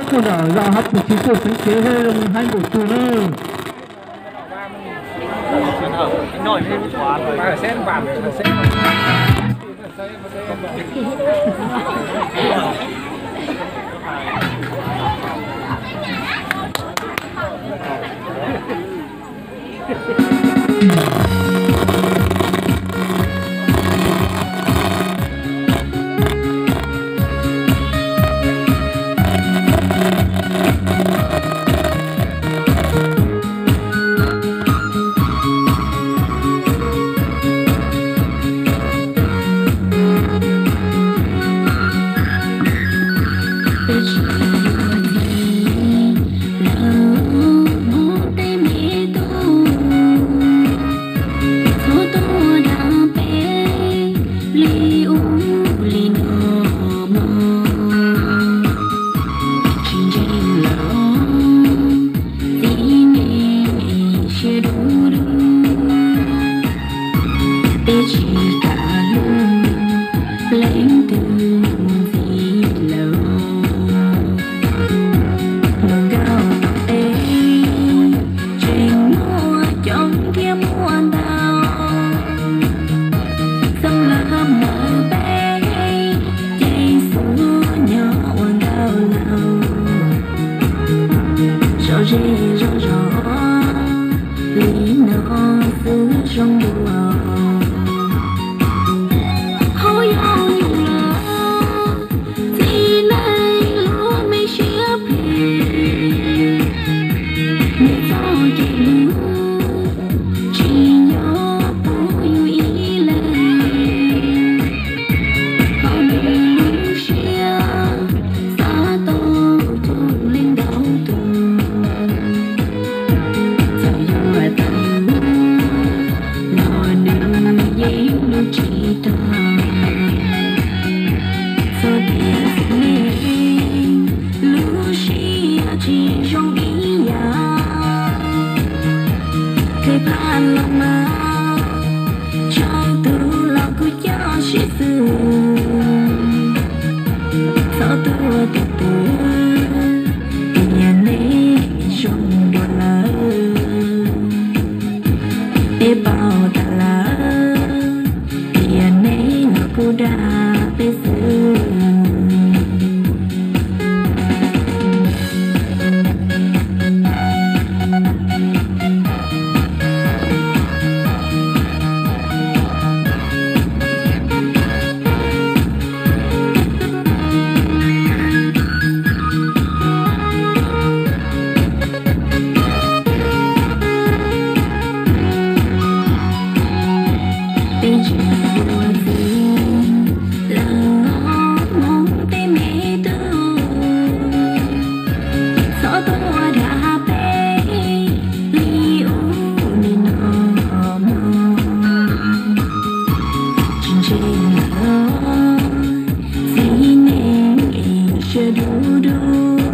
Tuaj nram zos hab pus tsis tuaj xeev kev thiab zoo haib npaum twg na. Peb tsis yuav txiv lawm, mus tej me tub, txhob tuaj dag peb li ub li no mog. Tsis ntseeg lawm, txiv neej siab dub dub, peb tsis kam hlub leej twg mus ntxiv lawm. Hluas nkauj tom teb tseem muaj coob thiab muaj ntau, xeeb lawv hab mus peb ces xub nyob ua nkauj laus. Zov zej zov zos li no xwb zoo dua. Hauv yau yus los txiv neej lub me siab phem, nws txoj kev hlub tsis yog pub yus ib leeg. Hauv nws lub siab xav tau tus leej ntau tus, txawm yuav tau los nws yeej hlub tsis tag. Txhob tias txiv neej lub siab tsis zoo ib yam, kheev phaj los mas tsawg tus los kuj coj siab xwb. Txhob tuaj tus twg tias neb zoo dua lawm, neb paub tas lawm tias neb los kuj dag peb xwb. Peb tsis yuav txiv lawm, mus tej me tub, txhob tuaj dag peb li ub li no mog. Tsis ntseeg lawm, txiv neej siab dub dub,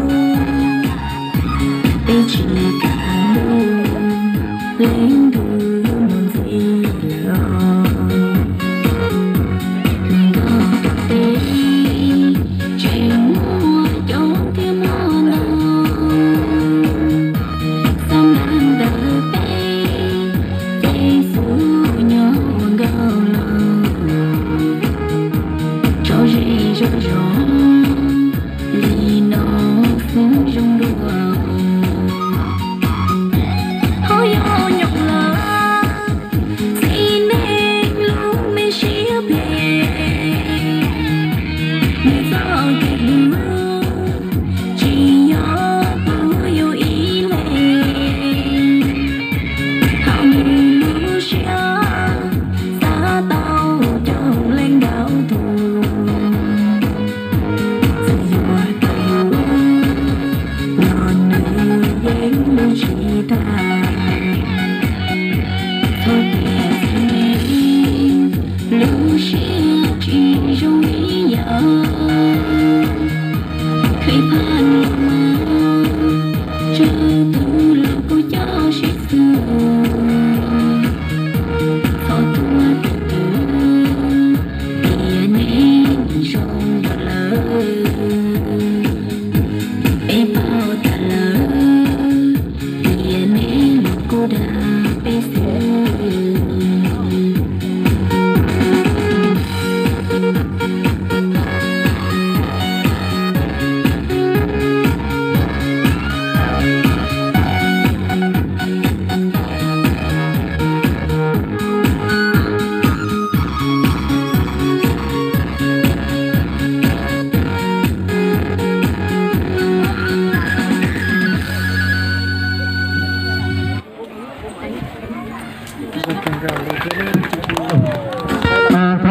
peb tsis kam hlub leej twg mus ntxiv lawm. Hluas nkauj tom teb tseem muaj coob thiab muaj ntau, xab nab ntawm peb ces xub nyob ua nkauj laus. Zov zej zov zos li no xwb zoo dua. Hauv yau nyob lawm,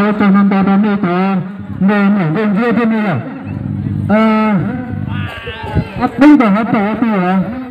Ua tsaug ntau ntau rau nej cov me nyuam nkauj ntsuab thiab nej yom. Ab, peb tau hov tau ua twg os?